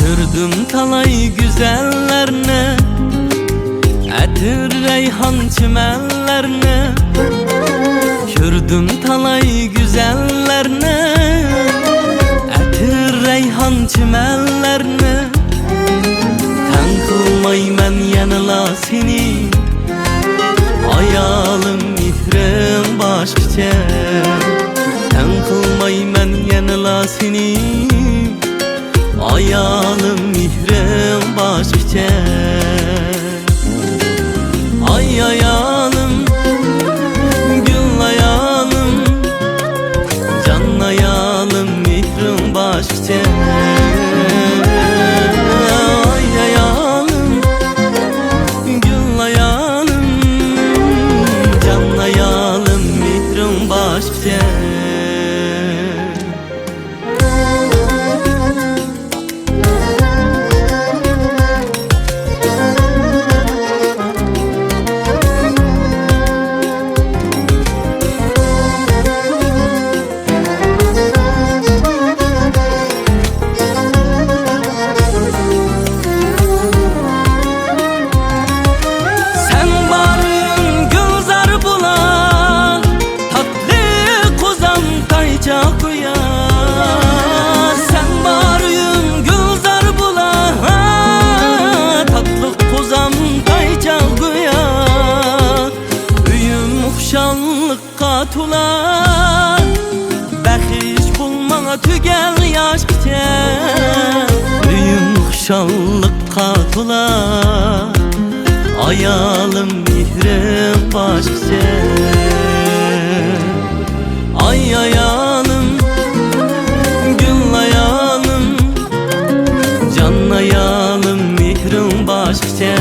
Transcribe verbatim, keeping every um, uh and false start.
كۆردۈم تالاي گۈزەللەرنى، ئەتىر رەيھان چىمەنلەرنى. كۆردۈم تالاي گۈزەللەرنى، ئەتىر رەيھان چىمەنلەرنى. تەڭ قىلمايمەن يەنىلا سېنى، ئايالىم، مېھرىڭ باشقىچە. تەڭ قىلمايمەن يەنىلا سېنى، ئايالىم، مېھرىڭ باشقىچە. ئاي ئايالىم، گۈل ئايالىم، جان ئايالىم، مېھرىڭ باشقىچە. ئاي ئايالىم، گۈل ئايالىم، جان ئايالىم، مېھرىڭ باشقىچە. سەن بار ئۆيۈم گۈلزار بۇلاق، تاتلىق قوزام تايچا قۇيا. سەن بار ئۆيۈم گۈلزار بۇلاق، تاتلىق قوزام تايچا قۇيا. ئۆيۈم خۇشاللىققا تولا، بەخش بول ماڭا تۈگەل ياشقىچە. ئۆيۈم خۇشاللىققا تولا، ئايالىم، مېھرىڭ باشقىچە. ئاي ئايالىم، گۈل ئايالىم، جان ئايالىم، مېھرىڭ باشقىچە.